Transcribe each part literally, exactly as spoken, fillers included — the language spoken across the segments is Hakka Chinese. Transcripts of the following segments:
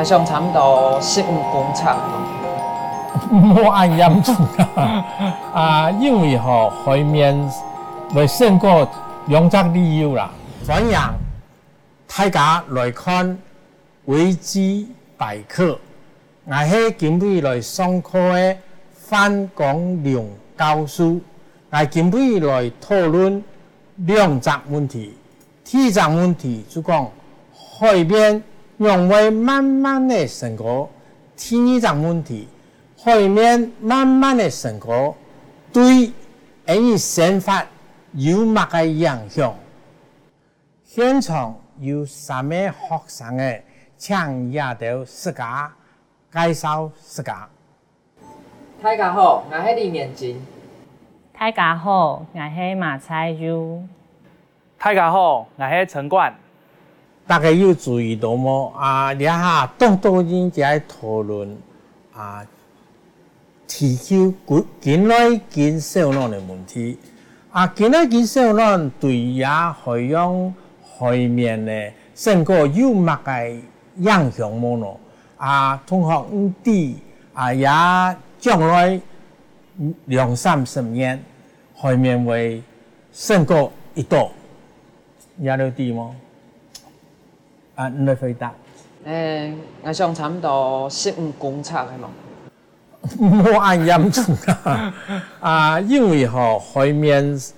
想差毋多十五公尺。無恁嚴重啊！啊，因為吼，海綿會勝過兩隻理由啦。歡迎大家來看維基百科，𠊎係今晡日來上課个范光龍教授。𠊎今晡日來討論兩隻問題。 第一隻問題就講，海綿仰會慢慢仔升高？第二隻問題，海綿慢慢仔升高，對𠊎俚生活有麼个影響？現場有三個學生仔，請這兜自家介紹自家。大家好，𠊎係李元珍。大家好，𠊎係馬彩佑。 大家好，𠊎係陳冠。大家有注意著無？啊，這下當多人就愛討論啊，地球緊來緊燒暖个問題。啊，緊來緊燒暖對這海洋海綿个升高有麼个影響無呢？啊，同學你知啊，這將來兩三十年，海綿會 升高幾多？這兜知無？啊，你來回答。誒，𠊎想差毋多十五公尺个嘛。無恁嚴重啊！啊，因為吼，海綿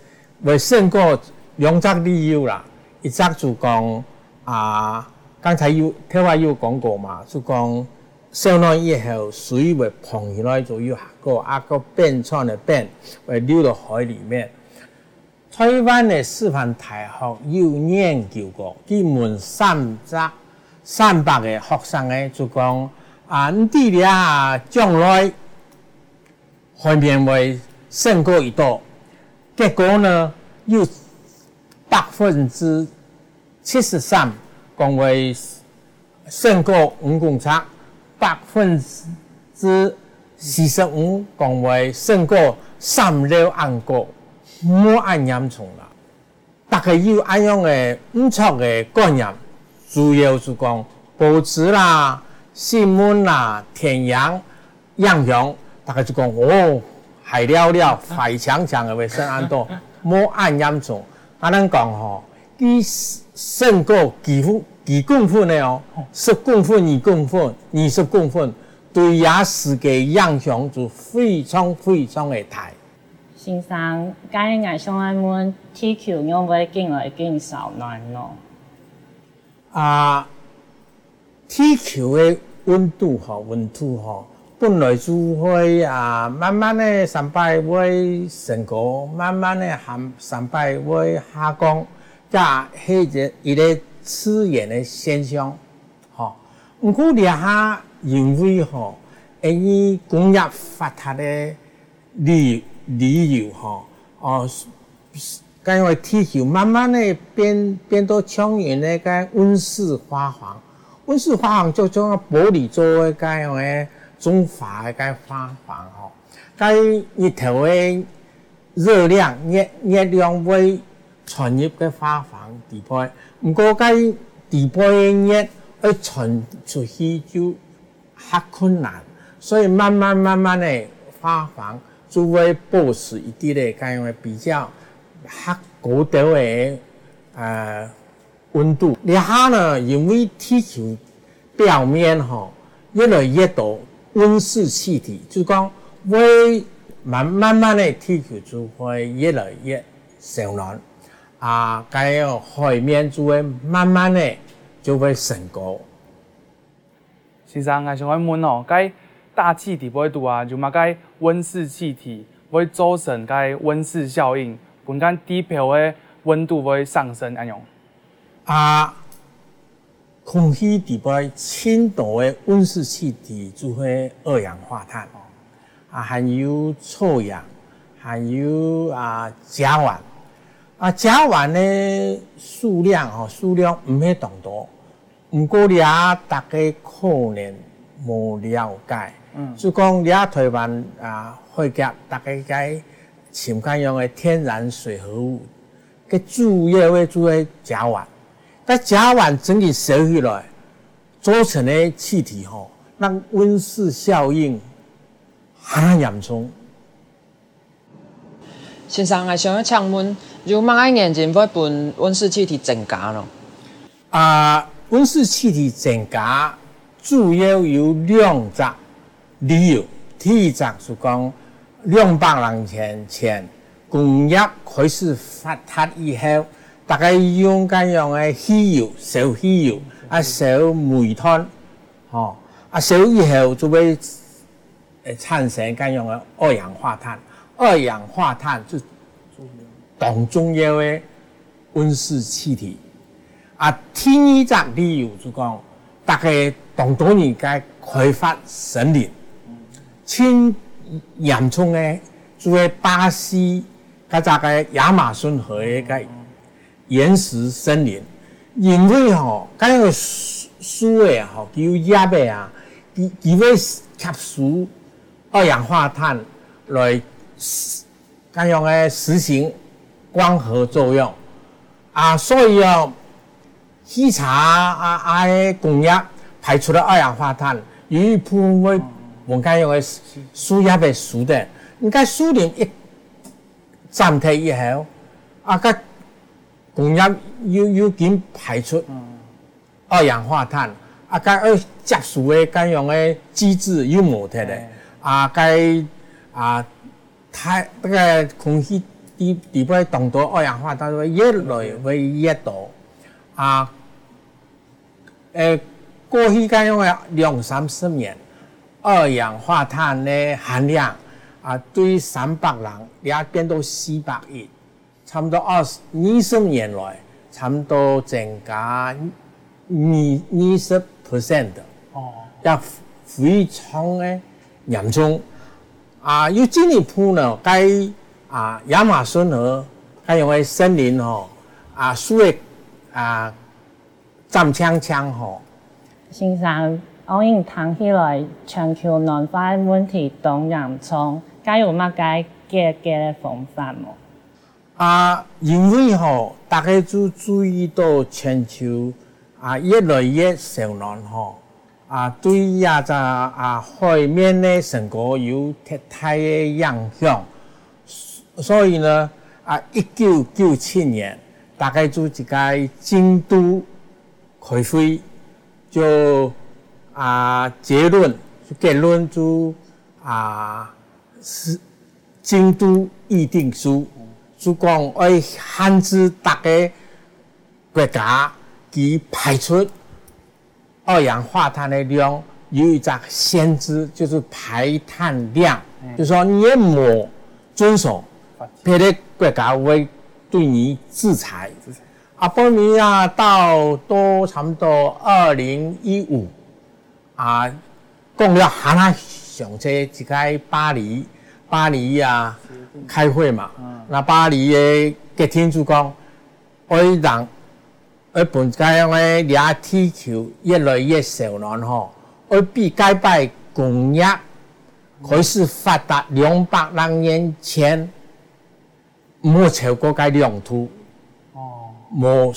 會升高兩隻理由啦，一隻就講啊，剛才有頭下有講過嘛，就講燒暖以後，水會膨起來，就有較高，啊，个冰川个冰會流到海裡面。 臺灣个師範大學有研究過，佢問三隻、三百個學生仔，就講啊，你知這將來海綿會升高幾多？結果呢，有百分之七十三講會 升高五公尺，百分之四十五講會升高三樓恁高，無恁嚴重啦。大家有恁樣个毋著个觀念，主要就講報紙啦、新聞啦、電影 影響，大家就講，哦，壞了了，壞淨淨个會升恁多，無恁嚴重。恁樣講吼，佢升高幾分、幾公分个哦，十公分、二公分、二十公分，對這世界影響就非常非常个大。先生，該𠊎想愛問，地球仰會緊來緊燒暖呢？ 啊，地球个溫度吼，溫度吼，本來就會啊，慢慢仔三擺會升高，慢慢仔下三擺會下降，這係一個、一個自然个現象，吼。毋過這下因為吼，因為工業發達个理、理由吼，哦， 該因為地球慢慢仔變、變到像人个該溫室花園。溫室花園就像玻璃做个該樣个種花个該花園吼。該日頭个熱量、熱、熱量會傳入該花園底背，毋過該底背个熱愛傳出去就 較困難，所以慢慢慢慢仔花園就會保持一定个該樣个比較較高兜个呃溫度。這下呢，因為地球表面吼越來越多溫室氣體，就講會慢慢慢仔地球就會越來越燒暖，啊，該海面就會慢慢仔就會升高。 先生，𠊎想愛問哦，該大氣底背肚啊，有麼个溫室氣體會造成該溫室效應，分該地表个溫度會上升恁樣？啊，空氣底背盡多个溫室氣體就係二氧化碳哦，啊，還有臭氧，還有啊甲烷。啊，甲烷个數量吼，數量毋係當多， 毋過這大家可能無了解，嗯。就講這臺灣啊，海峽大家該尋該樣个天然水河物，个主要个就係甲烷。該甲烷真个燒起來，多層个氣體吼，讓溫室效應還較嚴重。先生，𠊎想要請問，有麼个原因會分溫室氣體增加呢？啊，溫室氣體增加主要有兩隻理由。第一隻係講，兩百年前，工業開始發達以後，大家用該樣个汽油，燒汽油，啊，燒煤炭，吼，啊，燒以後就會，呃，產生該樣个二氧化碳。二氧化碳就當重要个溫室氣體。啊，第二隻理由就講，大家當多人在開發森林，盡嚴重个就係巴西該隻个亞馬遜河个該原始森林。因為吼，該个樹，樹仔吼，佢有葉仔啊，佢，佢會吸收二氧化碳來該樣个實行光合作用。啊，所以哦，汽車啊，啊，啊，个工業排出个二氧化碳，有一部分會分該樣个樹葉仔收等。你該樹林一斬忒以後，啊，該工業又，又緊排出二氧化碳，啊，該愛接收个該樣个機制又無忒咧。啊，該，啊，太，該个空氣裡，裡背當多二氧化碳會越來會越多。啊，呃，過去該樣个兩三十年，二氧化碳个含量啊，對三百零也變到四百億。 差不多二十，二十年來，差不多增加二，二十percent个，哦，也非常个嚴重。啊，又進一步呢，該，啊，亞馬遜河，該樣个森林吼，啊，樹仔，啊，斬淨淨吼。先生，恁樣聽起來，全球暖化个問題當嚴重，該有麼个解決个方法無？ 啊，因為吼，大家就注意到全球啊越來越燒暖吼，啊，對這隻啊海面个升高有忒大个影響。所以呢，啊，一九九七年，大家就一個京都開會，就啊結論，結論就啊係 京都議定書，就講愛限制逐個國家佢排出二氧化碳个量有一隻限制，就係排碳量，就係講你若無遵守，別個國家會對你制裁。啊，本來啊，到，到差不多二零一五， 啊，講了還較詳細，一個巴黎，巴黎啊，開會嘛，該巴黎个決定就講，愛讓，愛分該樣个這地球越來越燒暖吼，愛比該擺工業開始發達兩百零年前 毋好超過該兩度。哦，無，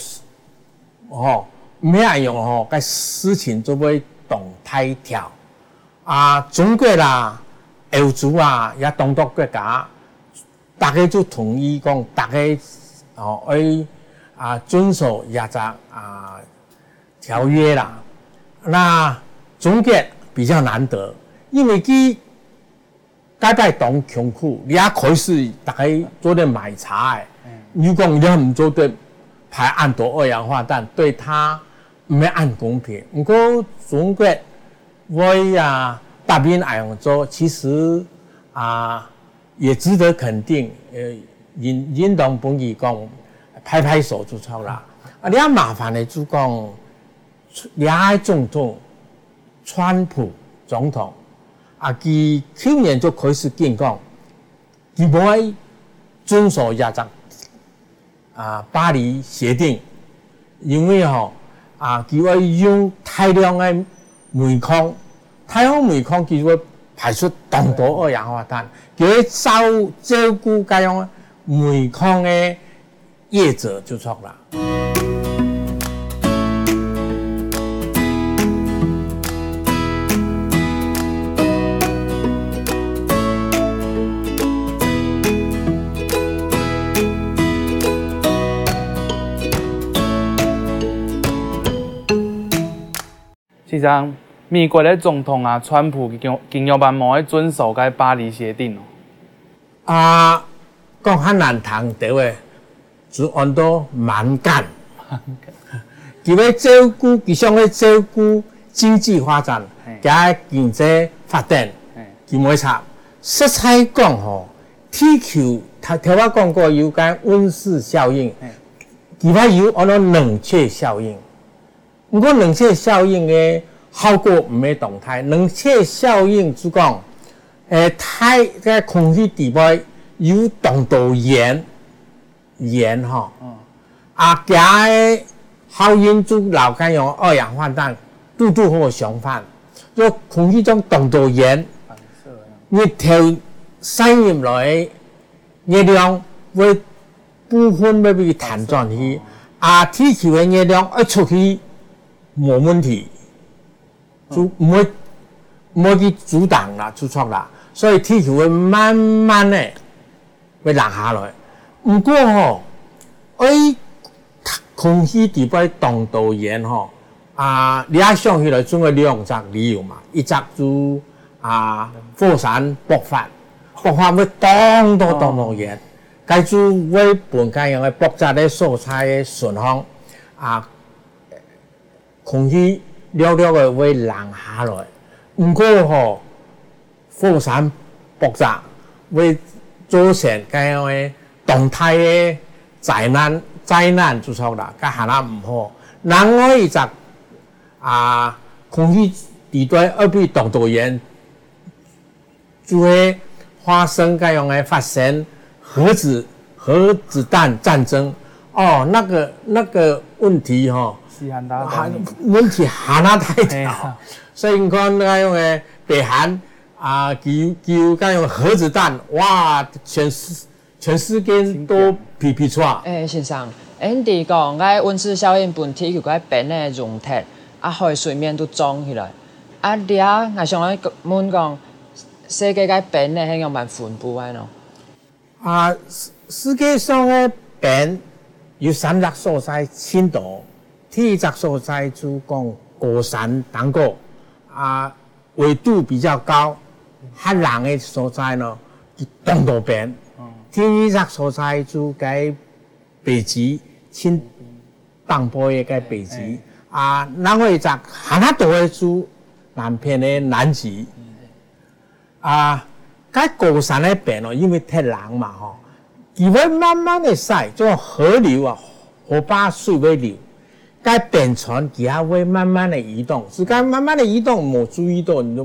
吼，毋係恁樣吼，該事情就會當大條。啊，中國啦、歐洲啊，也當多國家，大家就同意講，大家哦愛啊遵守這隻啊條約啦。那中國比較難得，因為佢 該擺當窮苦，這下開始大家做得買車仔，你講這下毋做得排恁多二氧化碳，對佢毋係恁公平。毋過中國會啊答應恁樣做，其實啊也值得肯定，呃，應，應當分佢講拍拍手就著啦。啊，這下麻煩个就講，這下總統，川普總統， 啊，佢舊年就開始緊講，佢無愛遵守這隻啊巴黎協定，因為吼啊，佢愛用大量个煤礦，大量煤礦佢會排出當多二氧化碳，佢愛照，照顧該樣煤礦个 業者就著啦。像美國个總統啊，川普佢佢仰般無愛遵守該巴黎協定哦？啊，講較難聽兜个，就安到蠻幹。佢會照顧，佢想要照顧經濟發展，嘿。佢个經濟發展，嘿。佢無插。實在講吼，地球，頭頭我講過有个溫室效應，嘿。佢話有安到冷卻效應。 毋過冷卻效應个效果毋係當大，冷卻效應就講，欸，大个空氣底背有當多煙，煙吼，嗯。啊，佢个效應就摎該樣二氧化碳堵堵好相反，就空氣中當多煙，反射啊。日頭曬入來个 月亮會部分會被彈轉去，啊，地球个月亮愛出去，無問題，就毋會，毋會去阻擋啦，就著啦。所以地球會慢慢个會冷下來。毋過吼，愛 空氣底背當多煙吼，啊，你愛想起來總有兩隻理由嘛，一隻就，啊，火山爆發，爆發會當多當多煙，該就會分該樣个爆炸个所在个順風，啊，空氣略略个會冷下來。毋過吼， 火山爆炸會造成該樣个當大个災難，災難就著啦，該還較毋好。另外一隻，啊，空氣底背愛被當多煙，就會發生該樣个發生核子，核子彈戰爭。哦，那個，那個問題吼，是很大的問題。還，問題還較大條。嘿啊。所以你看該樣个北韓 啊，佢，佢有該樣核子彈，哇，全世，全世界都皮皮掣。欸，先生，欸，你講該溫室效應分地球个冰仔融忒，啊，海水面都漲起來。啊，這𠊎想愛問講，世界个冰仔係仰般分布个呢？ 啊，世，世界上个冰有三隻所在盡多。第一隻所在就講高山頂高，啊，緯度比較高，較冷个所在呢，佢當多冰。第二隻所在就該北極，盡東背个該北極。啊，另外一隻還較多个就南片个南極。 啊，該高山个冰哦，因為忒冷嘛吼，佢會慢慢个曬，就河流啊，河壩水會流，該冰川佢也會慢慢个移動，係該慢慢个移動，無注意到，你就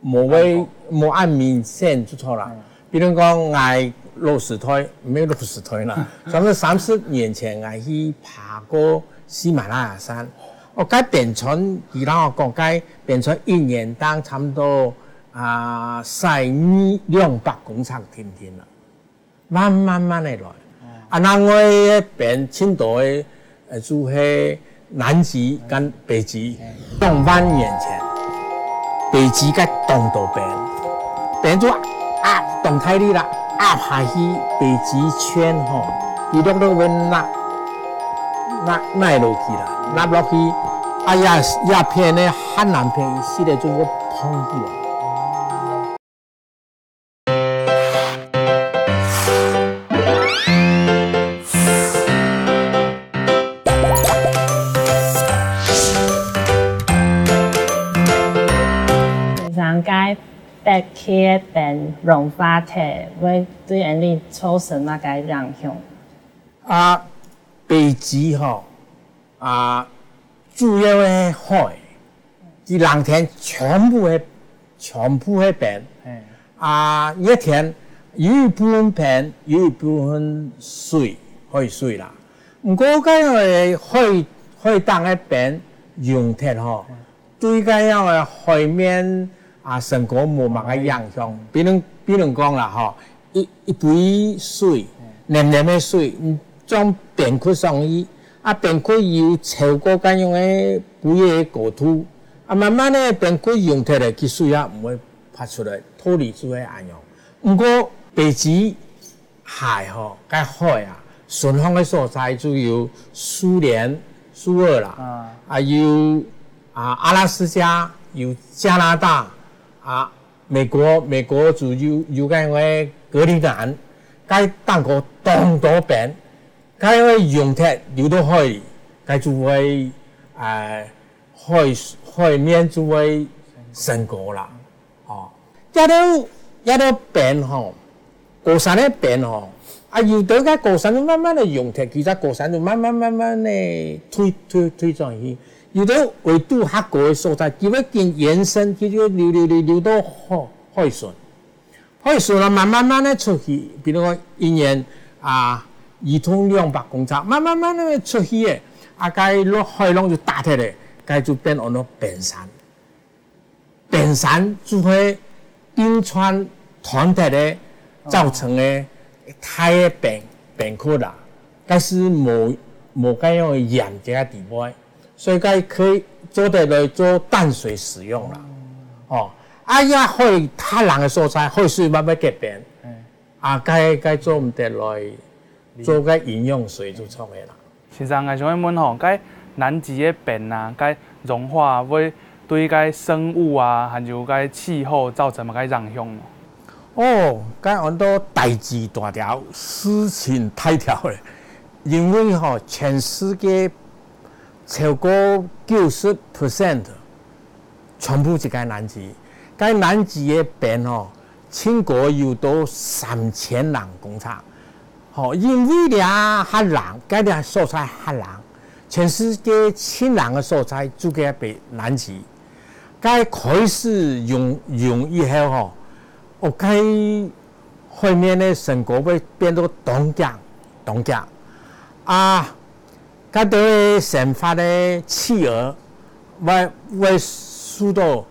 無會，無恁明顯就著啦。比如講，𠊎老時代，毋係老時代啦，差不多三十年前，𠊎去爬過喜馬拉雅山。哦，該冰川，佢摎𠊎講，該冰川一年當差不多 啊，曬二，兩百公尺定定啦，慢慢慢个來。啊，另外个冰盡多个，呃，就係南極跟北極，兩萬年前，北極該當多冰，冰就壓，當大力啦，壓下去北極圈吼，佢落落會落，落，落落去啦，落落去，啊，這，這片个漢南片，一時仔就會膨起來。 先生，該北極个冰融化忒，會對𠊎俚造成麼个影響？啊，北極吼，啊，主要个海，佢冷天全部係，全部係冰。嘿。啊，熱天有一部分冰，有一部分水，海水啦。毋過該个海，海頂个冰融忒吼，嗯。 對該樣个海面啊，升高無麼个影響。比如，比如講啦吼，一，一杯水，嗯。黏黏个水，你將冰窟上去，啊，冰窟有超過該樣个杯个高度，啊，慢慢个冰窟融忒了，佢水也毋會潑出來，道理就係恁樣。毋過，北極 海吼，該海啊，順風个所在就有蘇聯、蘇俄啦，啊。啊，有啊，阿拉斯加，有加拿大，啊，美國，美國就有，有該个格陵蘭，該當高當多冰，該个融忒流到海裡，該就會，啊，海，海面就會升高啦。 哦，這兜，這兜冰吼，高山个冰吼，啊，有兜个高山就慢慢个融忒，其他高山就慢慢慢慢个退，退，退轉去。有兜緯度較高个所在，佢會緊延伸，佢就流，流，流，流到海，海脣。海脣啊，慢慢慢个出去，比如講一年啊，一千兩百公尺，慢慢慢个出去个，啊，該浪，海浪就打忒个，該就變安到冰山。 冰山就係冰川斷忒个造成个大个冰，冰窟啦，該係無，無該樣个鹽這个地位，所以該可以做得來做淡水使用啦。哦，啊，也海較冷个所在，海水慢慢結冰，啊，該，該做毋得來做該飲用水就著个啦。 先生，𠊎想愛問吼，該南極个冰啊，該融化會對該生物啊，還有該氣候造成麼个影響無？哦，該安到大事大條，事情大條咧。因為吼，全世界超過九十percent全部一个南極。該南極个冰吼，盡高有到三千零公尺。吼，因為這較冷，該這所在較冷，全世界盡冷个所在就該北南極。該開始融，融以後吼，哦，該海面个升高會變到當遽，當遽。啊，該兜个生活个企鵝會，會受到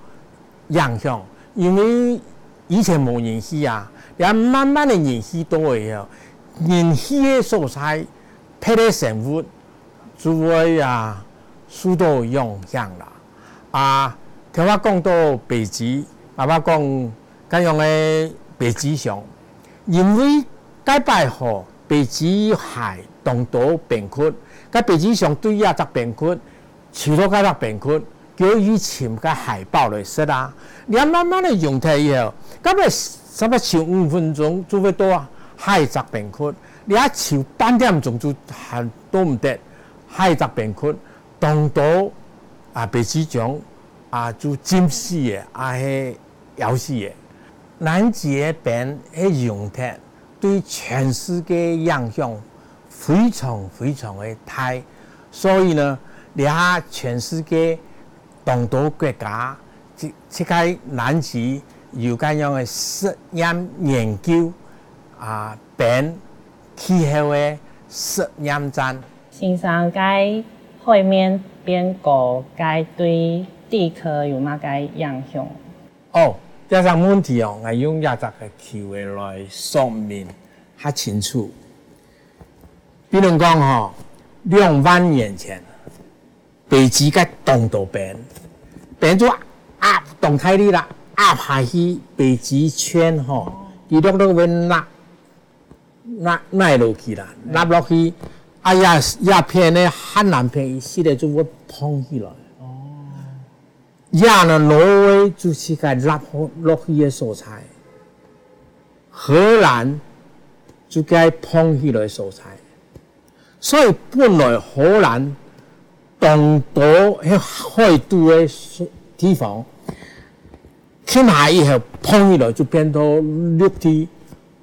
影響，因為以前無人去啊，這慢慢个人去到个以後，人去个所在，別个生物就會啊受到影響啦。啊，頭下講到北極，爸爸講，該樣个北極熊，因為該擺吼，北極海當多冰窟，該北極熊對這隻冰窟 除了該隻冰窟，佢愛去尋該海豹來食啊。這慢慢个融忒以後，該愛差不多尋五分鐘就會到下一隻冰窟，這尋半點鐘就還到毋得下一隻冰窟，當多啊，北極熊啊就浸死个，啊係枵死个。南極个冰係融忒，對全世界影響 非常非常个大。所以呢，這下全世界當多國家，這，這个南極有該樣个實驗研究，啊，冰氣候个實驗站。先生，該海面變高，該對地殼有麼个影響？哦，這隻問題哦，𠊎用這隻个球仔來說明較清楚。 比如講吼，兩萬年前，北極个當多冰，冰就壓當大力啦，壓下去北極圈吼，佢落落會落，落，落落去啦，落落去，啊，這，這片个寒冷片一息仔就會膨起來。這呢，挪威就係該落，落去个所在。 荷蘭就該膨起來所在。所以本來荷蘭當多係海肚个地方，近下以後膨起來就變到陸地，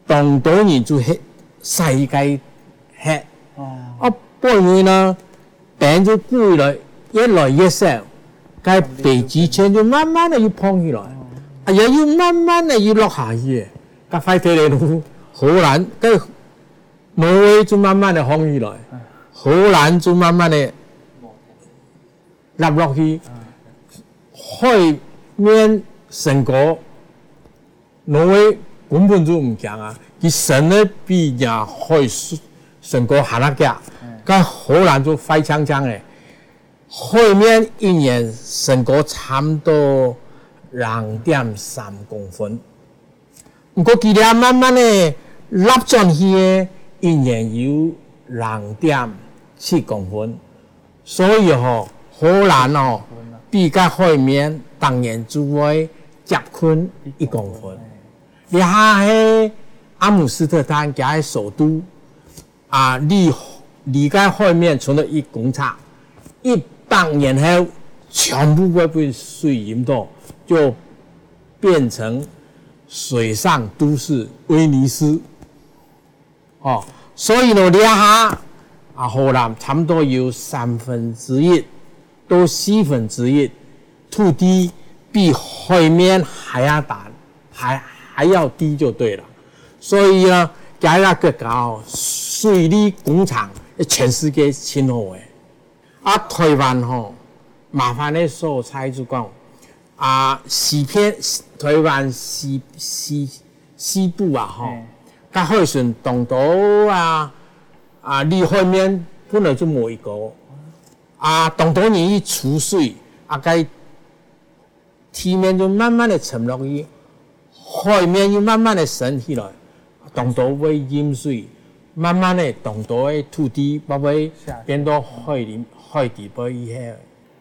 當多人就係徙去該歇。啊，本來呢， 冰就歸來，越來越少，該北極圈就慢慢个又膨起來，啊，也又慢慢个又落下去个。該壞忒咧，荷蘭，該挪威就慢慢个膨起來，荷蘭就慢慢个落落去，海面升高 挪威根本就毋驚啊，佢升个比若海水升高還較遽，該荷蘭就壞淨淨个，海面一年升高差毋多零點三公分。毋過佢這慢慢个落轉去个，一年有零點七公分。 所以吼，荷蘭吼，比該海面當然就會接近一公分。這下係阿姆斯特丹，佢个首都，啊，離，離該海面差不多一公尺，一百年後全部會分水淹到，就變成水上都市威尼斯。哦，所以呢，這下啊，荷蘭差不多有三分之一到四分之一土地比海面還要大，還，還要低就對了。所以呢，這个國家哦，水利工程全世界盡好个。啊，台灣吼，麻煩个所在就講，啊，西片，台灣西，西，西部啊，吼，嗯。該海脣當多啊，啊，離海面本來就無幾高，啊，當多人去取水，啊，該地面就慢慢个沉落去，海面又慢慢个升起來，當多會淹水，慢慢个當多个土地會，會變到海裡，海底背去个。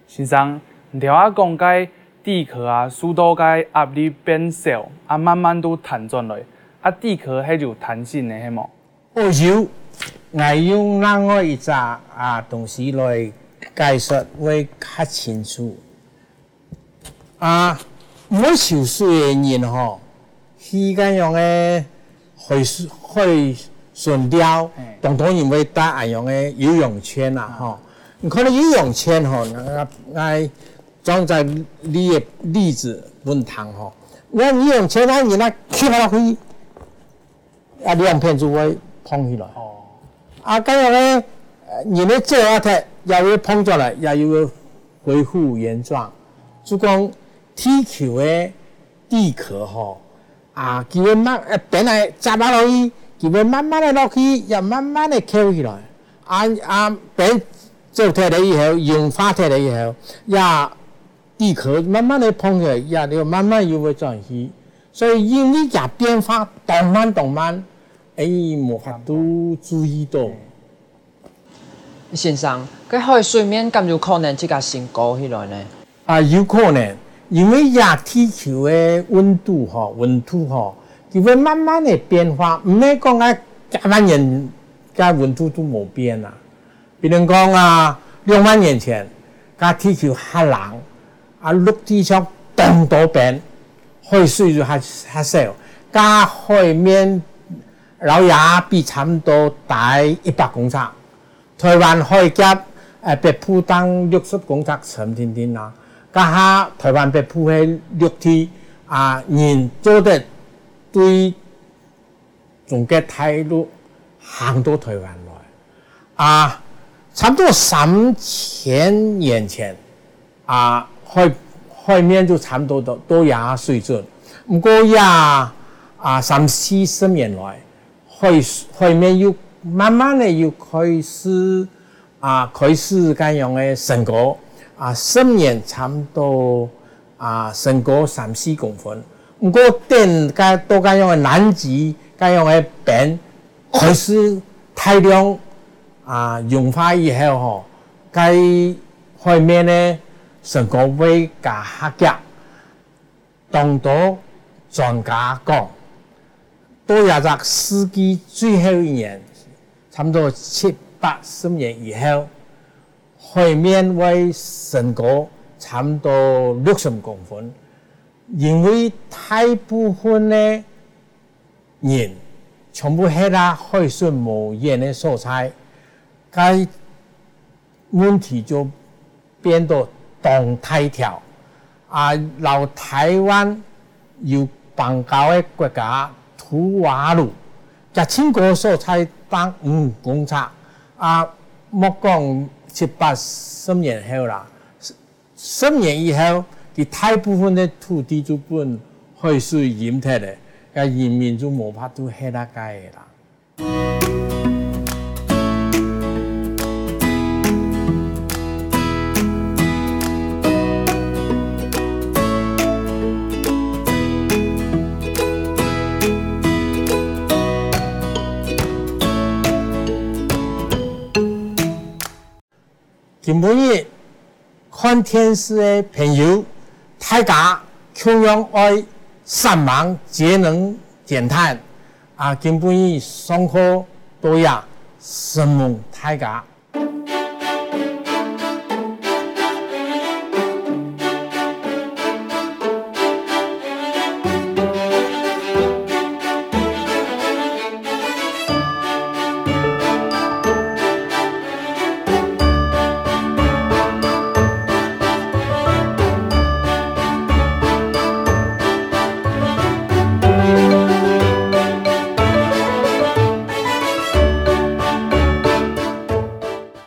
先生，你頭下講該地殼啊，受到該壓力變小，啊，慢慢都彈轉來，啊，地殼係有彈性个，係無？ 哦，有，𠊎用另外一隻啊東西來解釋會較清楚。啊，毋會泅水个人吼，去該樣个海水，海脣尞，嘿。當多人會帶恁樣个游泳圈啊，吼。你看到游泳圈吼，𠊎，𠊎裝在這个例子分你聽吼。你看游泳圈，該人啊，吸下去， 啊，兩片就會膨起來。哦。啊，該樣呢，呃，人个手啊，忒，也會膨出來，也有恢復原狀。就講地球个地殼吼，啊，佢會慢，呃，本來扎下落去，佢會慢慢个落去，也慢慢个翹起來。啊，啊，變做忒了以後，融化忒了以後，也地殼慢慢个膨起來，也就慢慢又會轉去。所以因為這變化當慢當慢，哎，無法度注意到。先生，該海水面敢有可能自家升高起來呢？啊，有可能，因為這地球个溫度吼，溫度吼，佢會慢慢个變化，毋係講啊，幾萬年，該溫度都無變啊。 比如講啊，兩萬年前，該地球較冷，啊，陸地上當多冰，海水就較，較少，該海面摎這比差毋多大一百公尺。台灣海峽，呃，北部當六十公尺深定定啊，該下台灣北部个陸地啊，人做得對 中國大陸行到台灣來。啊，差毋多三千年前，啊，海，海面就差毋多到，到這水準。毋過這，啊，三四十年來，海，海面又慢慢个又開始 啊，開始該樣个升高，啊，十年差毋多，啊，升高三四公分。毋過等該，到該樣个南極，該樣个冰開始大量，啊，融化以後吼，該海面个升高會加較遽。 當多專家講，到這隻世紀最後一年，差毋多七八十年以後，海面會升高差毋多六十公分，因為大部分个人全部歇啊海脣無遠个所在，該 問題就變到當大條。啊，摎台灣有邦交个國家圖瓦盧，佢盡高所在當五公尺，啊，莫講七八十年後啦，十，十年以後，佢大部分个土地就分海水淹忒了，該人民就無法度歇啊該个啦。 今晡日看電視个朋友，大家共樣愛煞猛節能減碳。啊，今晡日上課到這，承蒙大家。